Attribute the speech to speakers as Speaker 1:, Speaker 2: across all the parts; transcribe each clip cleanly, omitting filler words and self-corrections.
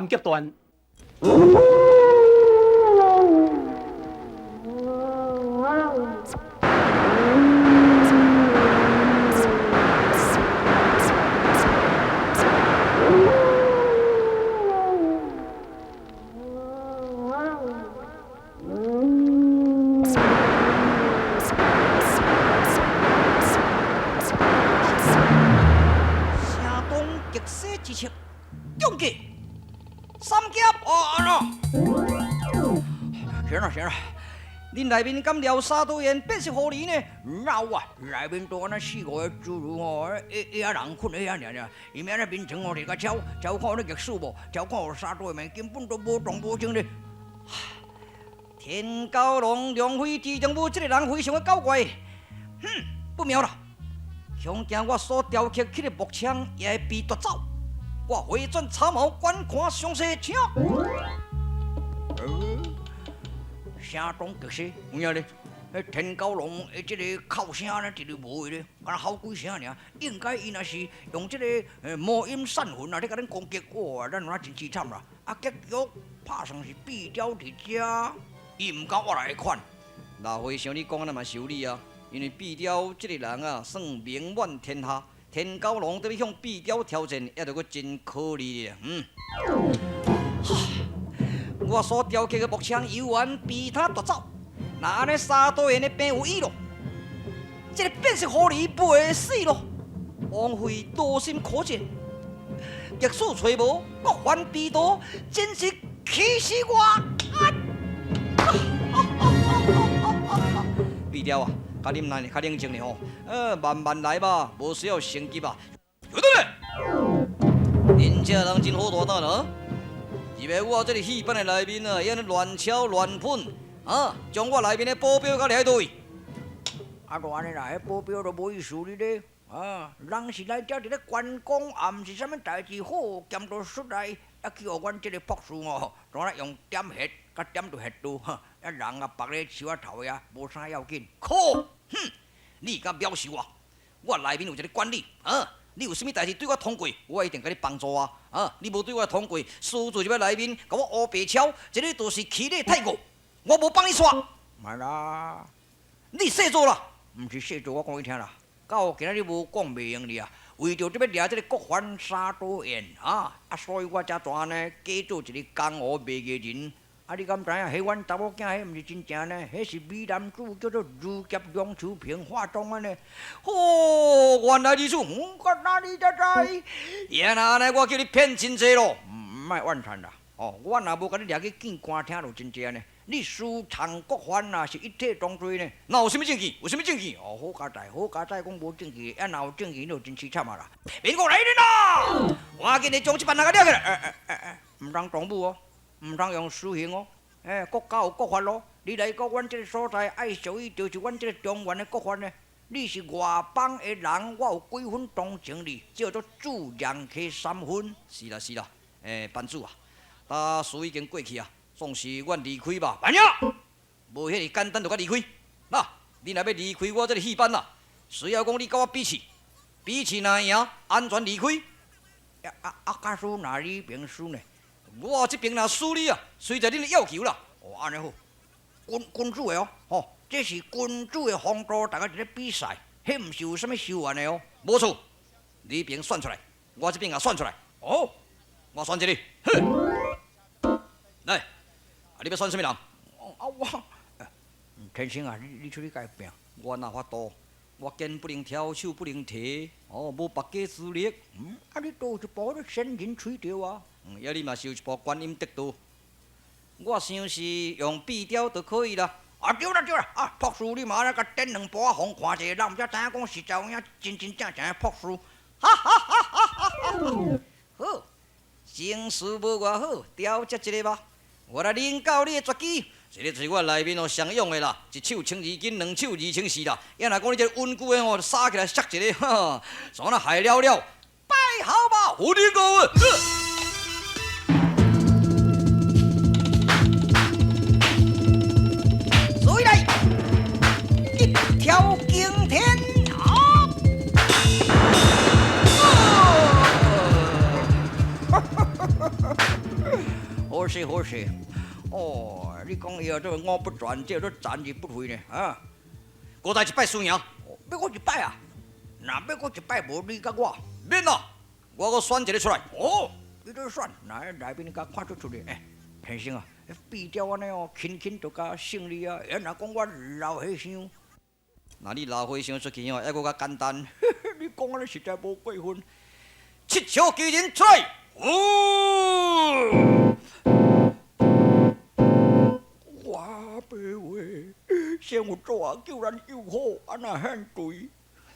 Speaker 1: 三峡段。
Speaker 2: 声东击西之策，中计三峡哦，安怎？先生，先生，恁内面敢掠沙多燕变色狐狸呢？哪有啊？内面都按呢四五个侏儒吼，一一仔人睏咧遐尔尔，伊按呢眠床吼，伫共抄抄看有咧历史无？抄看有沙多燕，根本都无动无静咧。田蛟龙梁飞之中武，这个人非常的狡怪，哼，不妙啦！恐惊我所雕刻起的木枪也会被夺走。我回转草帽观看详细，请。声东击西，有影咧？彼田蛟龙的这个哭声呢，一直无咧，敢若吼几声尔。应该伊若是用这个魔音散魂啊，咧共恁攻击，哇，咱有影真凄惨啦！啊，结局拍算是闭雕伫遮，伊毋敢我来款。
Speaker 3: 老和尚，你讲按呢嘛是有理啊，因为闭雕这个人啊，算名满天下，田蛟龙伫咧向闭雕挑战，也著阁真可怜啦。
Speaker 2: 我所雕刻的木枪犹原被他夺走，若按呢沙多燕的病有医咯，这个变色狐狸袂死咯，枉费劳心苦战，逆使揣无，国还悲徒，真是气死我！
Speaker 3: 闭雕啊，较忍耐，较冷静咧吼，慢慢来吧，无需要心急啊。晓得咧，恁这人真好大胆啊！入来我这个戏班的内面啊，会按呢乱敲乱喷，啊，将我内面的保镖共掠去佗位？
Speaker 2: 啊，就按呢啦，彼保镖都无意思哩咧。啊，人是来遮伫咧观光，也毋是啥物代志好，兼都出来，啊去予阮这个博士哦，怎啊用点穴，共点著穴道，哈，啊人啊缚咧树仔头遐，无啥要紧。
Speaker 3: 可，哼，你敢藐视我？我内面有一个管理，啊，你有啥物代志对我通过，我一定共你帮助啊！啊，你无对我通过，私自入来内面，共我乌白抄，这个就是欺你太过，我无放你煞。
Speaker 2: 莫啦，
Speaker 3: 你细做啦，
Speaker 2: 毋是细做，我讲你听啦。到今仔日无讲袂用哩啊！为著这欲掠这个国凡沙多燕啊，啊，所以我才怎按呢假做一个江湖卖艺人。啊，你敢知影？彼阮查某囝，彼毋是真正呢，彼是美男子，叫做如侠梁秋平化妆的呢。
Speaker 3: 哦，原来如此，
Speaker 2: 我哪里才知？
Speaker 3: 也若按呢，我叫你骗真济咯。
Speaker 2: 毋莫怨叹啦，哦，我若无共你掠去见官厅就真济呢。你私藏国犯啊，是一体同罪呢。
Speaker 3: 那有啥物证据？有啥物证据？
Speaker 2: 哦，好佳哉，好佳哉，讲无证据，啊，若有证据，你就真凄惨啊啦。民国来人啦！
Speaker 3: 赶紧的将这班人共掠起来。
Speaker 2: 毋通动武哦，毋通用私刑哦。欸，国家有国法咯。你来到阮这个所在，爱属于就是阮这个中原的国法呢。你是外邦的人，我有几分同情你，叫做自让溪三分。
Speaker 3: 是啦是啦，欸，班主啊，大事已经过去啊。总是阮离开吧，班长，无遐尔简单就共离开。那，你若欲离开我这个戏班啊，需要讲你佮我比试，比试若赢，安全离开。
Speaker 2: 啊，假使若你边输呢？
Speaker 3: 我这边若输你啊，随在恁的要求啦。
Speaker 2: 哦，按呢好，君君子的哦，吼，这是君子的风度，大家伫咧比赛，彼毋是有啥物仇怨的哦。
Speaker 3: 无错，你边选出来，我这边也选出来。
Speaker 2: 哦，
Speaker 3: 我选这个，哼，来。啊！你欲选啥物人？
Speaker 2: 啊我，天生啊，你出去共伊拼。
Speaker 3: 我哪法度？我肩不能挑，手不能提，哦，无别家资历。
Speaker 2: 啊，你都有一部彼仙人吹著啊。
Speaker 3: 抑你嘛是有一部观音得道。我想是用闭雕就可以啦。
Speaker 2: 啊对啦对啦，啊博士你嘛按呢共点两步仔予看者，人毋才知影讲实在有影真真正正的博士。
Speaker 3: 哈哈哈哈哈哈！好，情势无偌好，调节一下吧。我来领教你的绝技，这个就是我内面哦常用的啦，一手千二斤，两手2400啦。也若讲你这个稳固的吼，杀起来摔一个，哈，怎啊害了了？摆好吧，胡林哥。
Speaker 2: 所以来一条惊天啊！好势好势。哦，你讲伊啊，做五不全，这做残而不废呢？啊，
Speaker 3: 阁再一摆输赢，
Speaker 2: 欲阁一摆啊？若欲阁一摆，无你佮我
Speaker 3: 免啦，我阁选一个出来。
Speaker 2: 哦，你都选，那内面共看出出来。欸，先生啊，比雕按呢哦，轻轻就共胜利啊！若讲我老和尚，
Speaker 3: 若你老和尚出去哦，犹阁较简单。
Speaker 2: 你讲按呢实在无过分。
Speaker 3: 七笑奇人出来！
Speaker 2: 哦，我白话，先有主啊，救咱救苦，按那现对？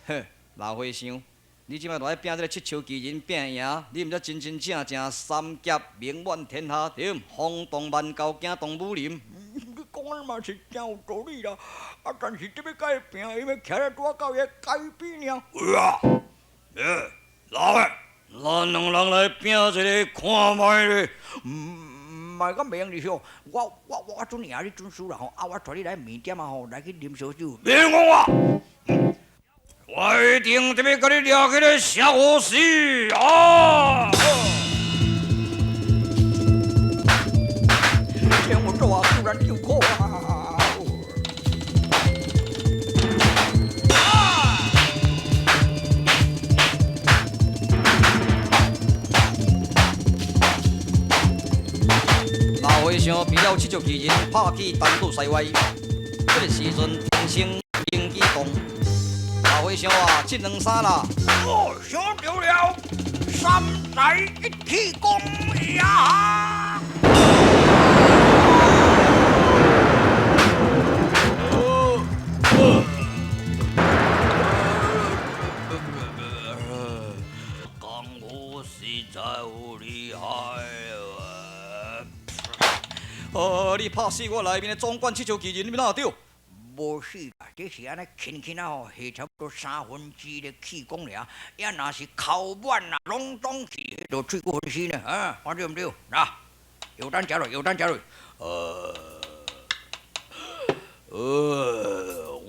Speaker 3: 哼，老和尚，你这摆来拼这个七笑奇人拼赢，你毋才真真正正三峡名满天下，对？轰动万教，惊动武林。
Speaker 2: 你讲的嘛是真有道理啦，啊，但是这欲共伊拼，伊欲徛咧拄仔到伊个街边尔。
Speaker 3: 啊，欸，老的，咱两人来拼一个看觅咧。
Speaker 2: 莫讲袂用哩吼，我准赢，你准输啦吼。啊，我带你来面店啊吼，来去啉烧酒。
Speaker 3: 免讲我，我一定特别共你掠起来摔予死啊！
Speaker 2: 天有主啊，救咱救苦啊！
Speaker 3: 老和尚比了七笑奇人，拍去东倒西歪。这个时阵，天生灵机动，老和尚啊，这两三啦，
Speaker 2: 哦，想著了，三才一气功呀！
Speaker 3: 功夫实在有厉害啊！哦，你拍死我内面的总管七笑奇人，你哪会对？
Speaker 2: 无死啦，这是按呢轻轻仔吼，下差不多三分之一的气功尔。也若是哭满啦，拢总气，就喙骨分尸呢。啊，看对毋对？来，药丹食落，药丹食落。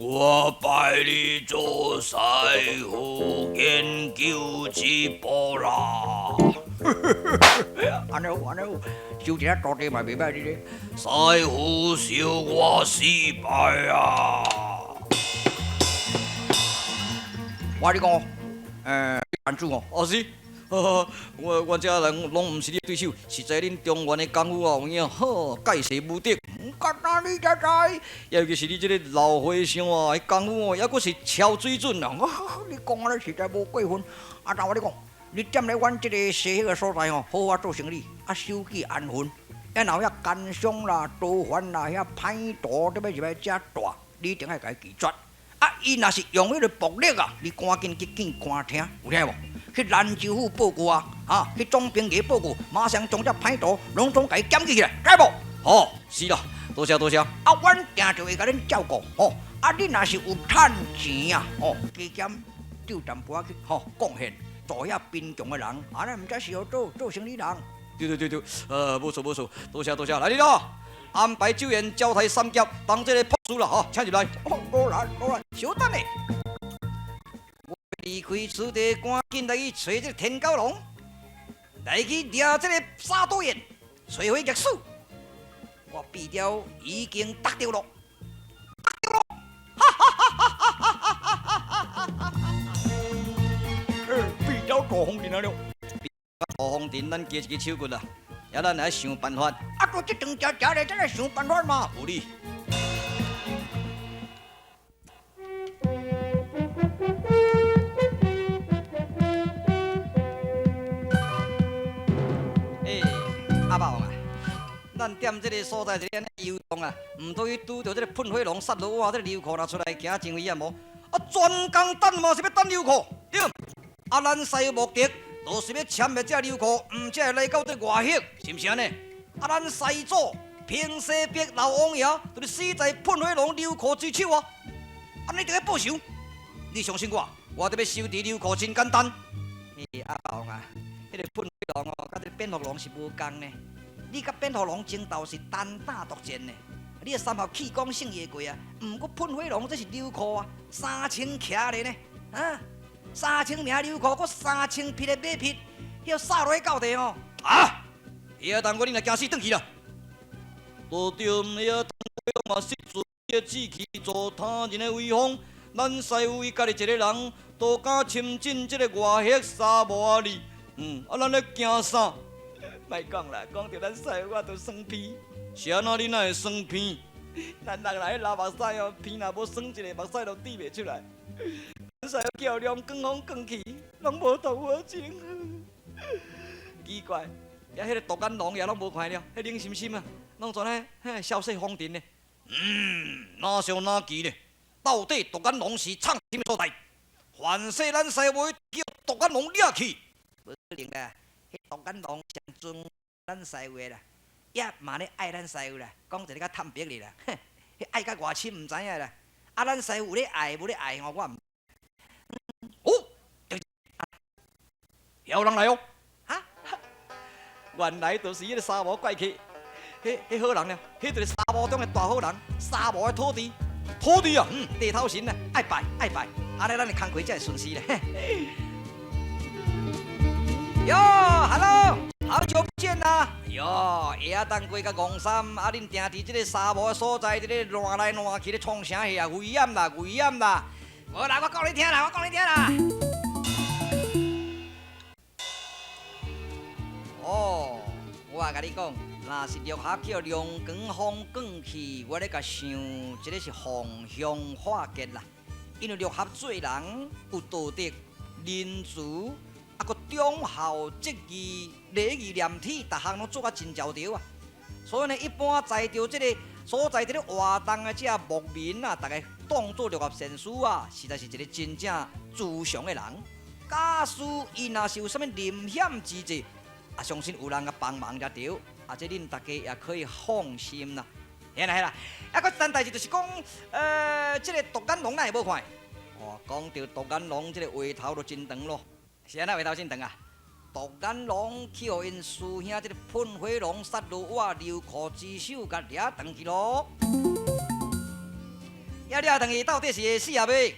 Speaker 3: 我拜你做师父，研究一步啦。
Speaker 2: 按呢好，按呢好，收一下徒弟嘛袂歹哩咧。
Speaker 3: 师父收我四拜啊！
Speaker 2: 我跟你讲，安怎哦？
Speaker 3: 哦是，我这人拢毋是你对手，实在恁中原的功夫啊，有影好盖世无敌。
Speaker 2: 毋敢当你才知，
Speaker 3: 尤其是你这个老和尚啊，彼功夫哦，犹阁是超水准啊！
Speaker 2: 你讲按呢实在无过分。啊，但我跟你讲，你踮咧阮这个西彼个所在吼，好好做生意，啊，守纪安分。啊，若有遐奸商啦、盗犯啦、遐歹徒，特别入来遮大，你一定爱共伊拒绝。啊，伊若是用彼个暴力啊，你赶紧去见官厅，有听无？去兰州府报告啊，哈，去总兵衙报告，马上将这歹徒拢总共伊检举起来，知无？
Speaker 3: 好，是啦，多谢多谢。
Speaker 2: 啊，阮定就会共恁照顾，吼。啊，你若是有趁钱啊，吼，加减丢淡薄仔去，吼，贡献助遐贫穷的人，按呢毋才是号做做生理人。
Speaker 3: 对对对对，无错无错，多谢多谢，来你咯，安排酒宴招待三峡，当这个朴素啦，吼，请入来。
Speaker 2: 哦，落来落来，
Speaker 3: 稍等咧，我离开此地，赶紧来去揣这个天狗龙，来去掠这个沙多燕，摧毁历史。我毕雕已经得著了，得著了，哈哈哈哈哈哈哈哈！
Speaker 2: 欸，毕雕大风阵了。
Speaker 3: 大风阵，咱加一支手骨啦，也咱来想办法。
Speaker 2: 啊，都这顿食食咧，咱来想办法嘛。
Speaker 3: 有理。欸，阿霸王啊，咱踮这个所在这个游动啊，毋通去拄著这个喷火龙、杀罗瓦这个流库，若出来行真危险无？啊，专工等嘛是欲等流库，对？啊，咱师目的就是欲殲灭这流库，毋才会来到这外域，是毋是按呢？啊，咱师祖平西伯老王爷，就是死在喷火龙流库之手啊！啊，你著欲报仇？你相信我，我伫欲收治流库真简单。
Speaker 2: 欸，阿霸王啊，彼个喷火龙哦，佮这个蝙蝠龙是无仝呢。你佮蝙蝠龙争斗是单打独战呢，你的三合气功胜伊会过啊。毋过喷火龙这是流库啊，3000骑咧呢，啊，3000名流库，阁3000匹的马匹，遐扫落去到地哦。
Speaker 3: 啊，葉仔冬瓜，你若驚死轉去啦！道長葉仔冬瓜嘛失自的志氣，助他人的威風。咱師父伊家己一个人，都敢侵進這个外黑沙漠啊哩。啊，咱咧驚啥？
Speaker 2: 莫講啦，講著咱師父我都酸鼻。
Speaker 3: 是按怎你哪會酸鼻？
Speaker 2: 咱人來流目屎哦，鼻若無酸一下，目屎都滴袂出來。咱師父叫龍捲風捲去，攏無動無情。奇怪，遐彼个獨眼龍也攏無看了，彼冷森森啊，攏全咧嘿消逝風塵呢。
Speaker 3: 哪想哪奇呢？到底獨眼龍是藏啥物所在？凡勢咱師父叫獨眼龍掠去。
Speaker 2: 無可能啦，彼獨眼龍上尊咱師父啦，也嘛咧愛咱師父啦，講一个較坦白哩啦，哼，彼愛甲偌深毋知影啦。啊，咱師父有咧愛無咧愛吼，我毋。
Speaker 3: 哦，有人來哦！
Speaker 2: 哈，原來就是彼个沙漠怪客，彼好人了，彼就是沙漠中的大好人，沙漠的土地，
Speaker 3: 土地啊，
Speaker 2: 地頭神啊，愛拜愛拜，按呢咱的工課才會順勢咧。喲，Hello，好久不見啦！喲，葉仔冬瓜佮戇三，啊，恁定佇這个沙漠的所在，佇咧亂來亂去咧創啥戲啊？危險啦，危險啦！無啦，我講你聽啦，我講你聽啦。哦，我共你講，若是陸俠去予龍捲風捲去，我咧共想，這个是逢凶化吉啦。因為陸俠做人有道德、仁慈，啊，閣忠孝節義、禮義廉恥，逐項攏做甲真周到啊。所以呢，一般在著這个所在佇咧活動的這牧民啊，逐家當做陸俠先師啊，實在是一个真正慈祥的人。假使伊若是有啥物臨險之際，啊，相信有人共幫忙才對，啊，這恁大家也可以放心啦。嘿啦嘿啦，啊，閣一件代誌就是講，這个獨眼龍哪會無看？哦，講著獨眼龍這个話頭就真長咯。是按怎話頭真長啊？獨眼龍去予𪜶師兄這个噴火龍殺落我劉庫之手，共掠轉去咯。遐掠轉去到底是會死抑未？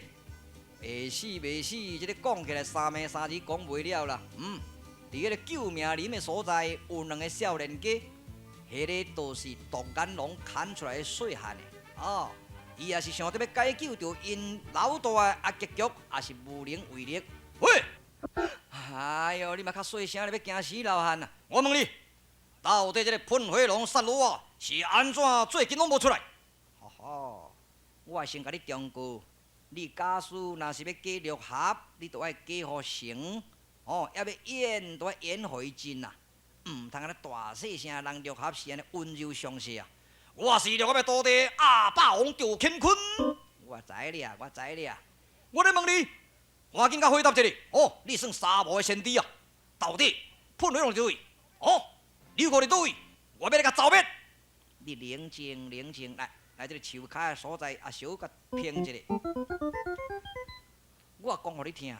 Speaker 2: 會死袂死？這个講起來三暝三日講袂了啦。佇彼个救命林的所在，有兩个少年家，彼个就是獨眼龍牽出來的細漢的。哦，伊也是想著欲解救著𪜶老大的，啊，結局也是無能為力。
Speaker 3: 喂！
Speaker 2: 哎喲，你嘛較細聲咧，欲驚死老漢啊！
Speaker 3: 我問你，到底這个噴火龍殺落我是按怎最近攏無出來？
Speaker 2: 吼吼，我先共你忠告，你假使若是欲過陸俠，你就愛過予成。哦，抑欲演都愛演予伊真啊，毋通按呢大細聲，人陸俠是按呢溫柔相謝啊。
Speaker 3: 我是陸俠的徒弟鴨霸王趙乾坤。
Speaker 2: 我知咧，我知咧。
Speaker 3: 我咧問你，趕緊共回答一下。哦，你算沙漠的先知啊？到底噴火龍佇佗位？哦，劉庫佇佗位？我欲來共剿滅。
Speaker 2: 你冷靜冷靜，來來，這个樹跤的所在啊，小共平一下。我講予你聽。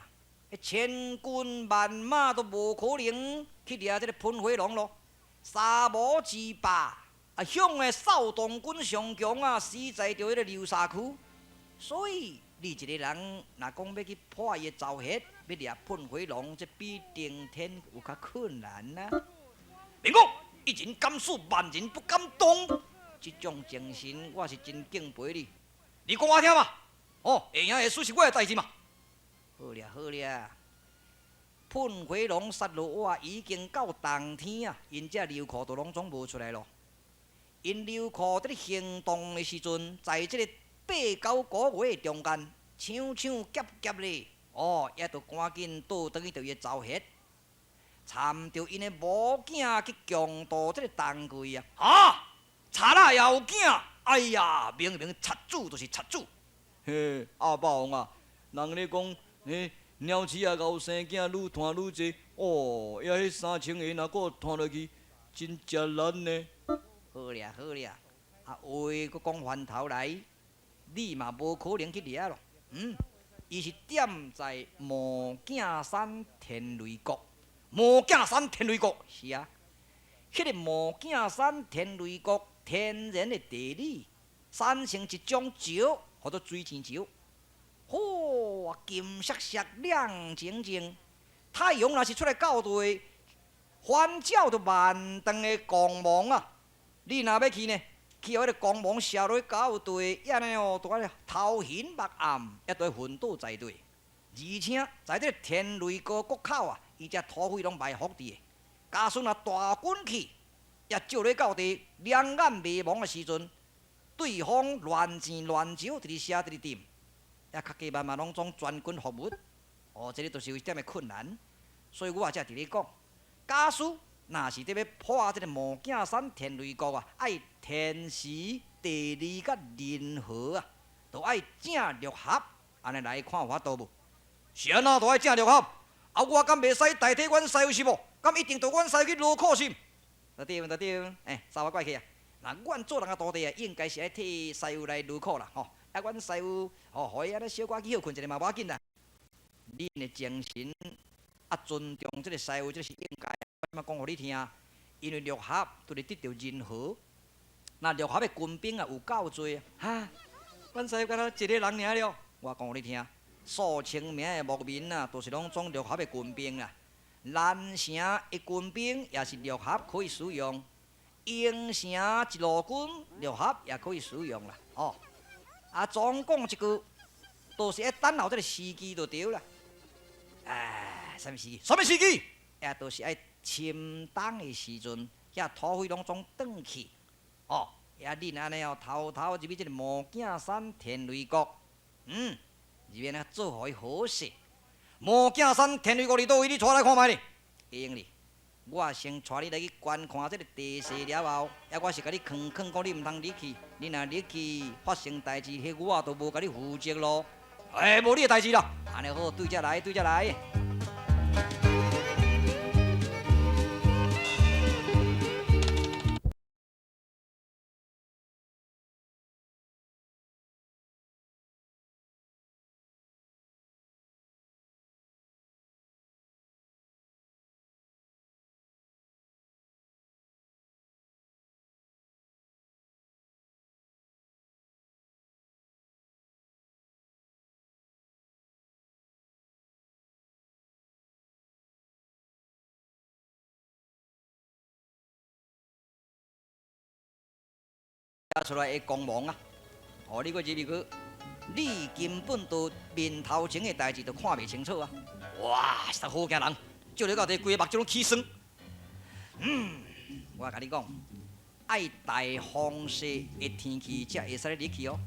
Speaker 2: 千軍萬馬都無可能去掠這个噴火龍咯。沙漠之霸啊，向的騷動軍上強啊，死在著彼个流沙區。所以你一个人若講欲去破伊的巢穴，欲掠噴火龍，這比登天有較困難啊。
Speaker 3: 免講，一人敢死，萬人不敢當。
Speaker 2: 這種精神，我是真敬佩你。
Speaker 3: 你講我聽嘛？哦，會贏會輸是我的代誌嘛。
Speaker 2: 好咧好咧，噴火龍殺落我已經到冬天啊，𪜶這尿褲都攏總無出來咯。𪜶尿褲佇咧行動的時陣，在這个八九個月中間，搶搶夾夾咧，哦，也著趕緊倒轉去著伊的巢穴，摻著𪜶的某囝去強盜這个冬季啊！
Speaker 3: 哈，賊仔也有囝？哎呀，明明賊子就是賊子。嘿，鴨霸王啊，人咧講。嘿，鳥鼠仔𠢕生囝愈湠愈濟，哦，遐彼3000个若閣湠落去，真食力呢。
Speaker 2: 好咧好咧，啊話閣講翻頭來，你嘛無可能去掠咯。伊是踮在魔鏡山天雷國。
Speaker 3: 魔鏡山天雷國。
Speaker 2: 是啊，彼个魔鏡山天雷國天然的地理，產生一種石，號做水晶石。嚯，金閃閃亮晶晶，太陽若是出來到地，翻照著万丈的光芒啊！你若欲去呢，去予彼个光芒射落去到地，按呢哦，就按呢头晕目暗，也都会昏倒在地。而且在这个天雷国国口啊，伊遮土匪拢埋伏伫的。假使若大军去，也照咧到地，两眼迷茫的时阵，对方乱箭乱招，直直射，直直点，也较加慢嘛拢总全军覆没。哦，这个就是有一点的困难。所以我也才伫咧讲，假使若是伫欲破这个魔镜山天雷国啊，爱天时地利佮人和啊，都爱正六合，按呢来看有法度无？
Speaker 3: 是按怎都爱正六合？啊，我敢袂使代替阮师父是无？敢一定著阮师父去劳苦是？
Speaker 2: 对对对，欸，走啊过去啊！那阮做人的徒弟啊，应该是爱替师父来劳苦啦，吼！啊，阮师父吼，予伊按呢小可去歇睏一下嘛无要紧啦。恁的精神啊，尊重这个师父，这是应该。我讲予你听，因为六合就是得著人和，那六合的军兵啊有够济啊！哈，阮师父敢若一个人尔了。我讲予你听，数千名的牧民啊，都是拢总六合的军兵啦。南城的军兵也是六合可以使用，鹰城一路军六合也可以使用啦。哦，啊，总共一句，都是爱等候这个时机就对啦。哎，啥物时机？
Speaker 3: 啥物时机？
Speaker 2: 也都是爱深冬的时阵，遐土匪拢总转去，哦，也恁按呢哦，偷偷入去这个魔镜山天雷国，入去呢做予伊好势。
Speaker 3: 魔镜山天雷国伫佗位？你带来看觅哩。
Speaker 2: 会用哩，我先带你来去观看这个地势了后，抑我是共你囥囥讲你毋通入去，你若入去发生代志，彼我都无共你负责咯。
Speaker 3: 哎，无你的代志啦。
Speaker 2: 按呢好，对遮来，对遮来。出来的光芒啊！哦，你阁入去去，你根本都面头前的代志都看袂清楚啊！
Speaker 3: 哇，实好惊人，照你到底规个目睭拢起霜。
Speaker 2: 我共你讲，爱大风雪的天气才会使入去哦。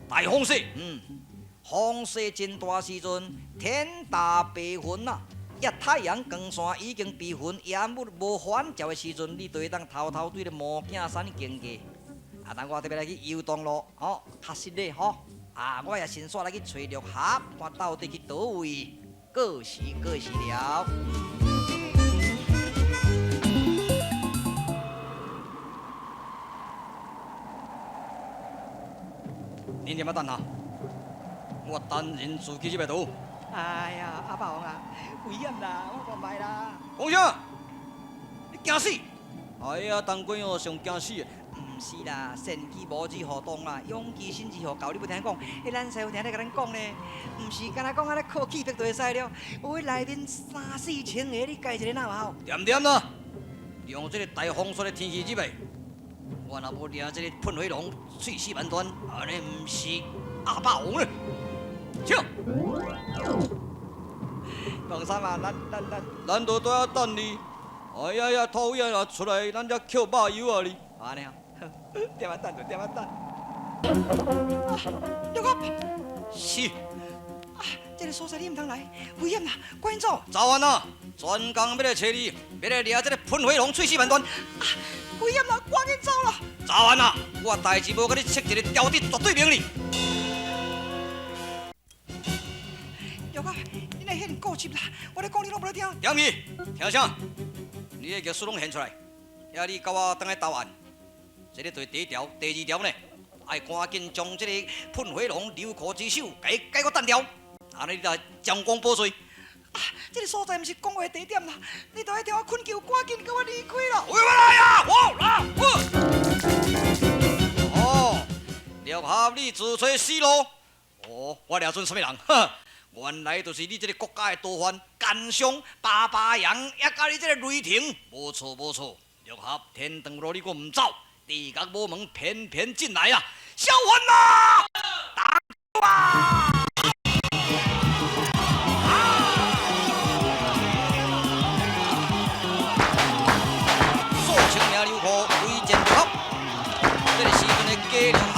Speaker 3: 大风雪？
Speaker 2: 风雪真大时阵，天大白云啊！遐太阳光线已经被云掩没无反照的时阵，你就会当偷偷对咧魔镜山经过。啊，等我特别来去游动路，吼，较实咧吼。啊，我也先煞来去揣六合，看到底去佗位，过时过时了。
Speaker 3: 恁踮遐等下，我单人自己入来倒。
Speaker 2: 哎呀，阿霸王啊，危险啦，我讲袂啦。
Speaker 3: 讲啥？你惊死？哎呀，当官哦，上惊死的。
Speaker 2: 毋是啦，善机无止互动啦，勇气心志互教，你无听讲？彼咱师父定咧共咱讲呢，毋是干焦讲按呢靠气魄就会使了。有彼内面三四千个，你家一个哪有效？
Speaker 3: 恬恬啦，用这个大风雪的天气入来，我若无掠这个喷火龙，喙齿万端，按呢毋是鸭霸王咧。请。
Speaker 2: 王三啊，咱
Speaker 3: 咱都在遐等你。哎呀呀，土匪若出来，咱才捡肉油啊哩。
Speaker 2: 按呢啊，踮遐等就踮遐等。啊，六哥，
Speaker 3: 是。
Speaker 2: 啊，这个所在你毋通来，危险啦，赶紧走。
Speaker 3: 走安怎？专工欲来揣你，欲来掠这个喷火龙，喙齿万端。
Speaker 2: 啊，危险啦，赶紧走啦。
Speaker 3: 走安怎？我代志无共你设一个条件，绝对明理。
Speaker 2: 六哥，你哪遐尔固执啦？我咧讲你拢无咧听。
Speaker 3: 点去？听啥？你的艺术拢现出来，遐你佮我转来投案。这个就是第一条，第二条呢，爱赶紧将这个喷火龙刘苦之手，共伊解决弹掉，按呢你来将功补罪。
Speaker 2: 啊，这个所在毋是讲话的地点啦，你著爱替我恳求，赶紧佮我离开啦。
Speaker 3: 回来呀！我来，我。哦，六合你自找死路。哦，我掠准啥物人？哼，原來就是你這个國家的逃犯奸商巴巴楊，也佮你這个雷霆，無錯無錯。六合天長路你閣毋走，地獄無門偏偏進來啊！小販啊，打啊！數千名流戶圍戰六合，這个時陣的假六合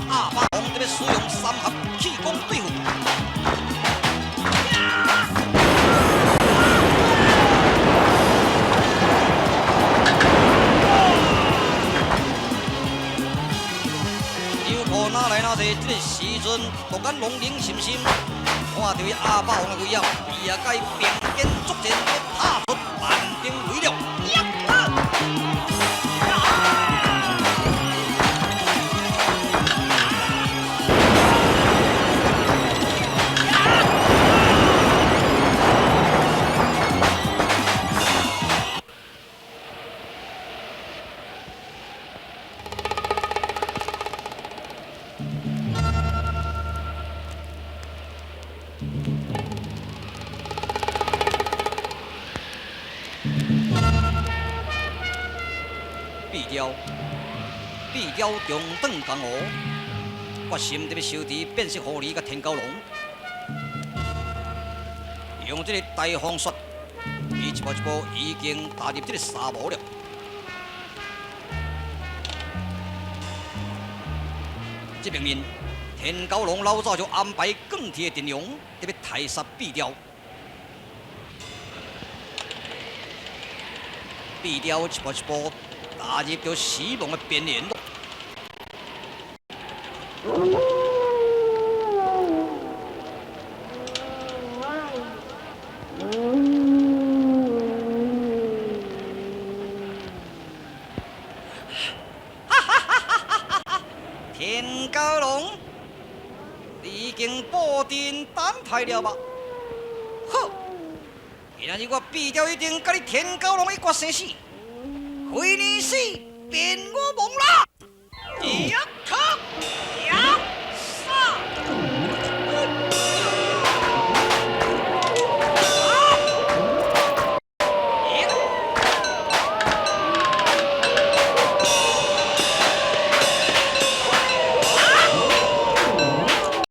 Speaker 3: 鴨霸王特別使用三合氣功對付。哪來哪去？這个時陣，獨眼龍靈心心，看著伊鴨霸王的威嚴，伊也佮伊並肩作戰，拍出萬兵圍了。闭雕，闭雕中转江湖，决心欲收治变色狐狸佮天狗龙，用這个大風雪，伊一步一步已經踏入這个沙漠了。這邊面，天狗龍老早就安排鋼鐵的陣容，欲刣殺閉雕。閉雕一步一步踏入著死亡的邊緣。天狗龍，你已經布陣等待了吧？好，今仔日我閉雕一定佮你天狗龍一決生死，非你死，便我亡啦！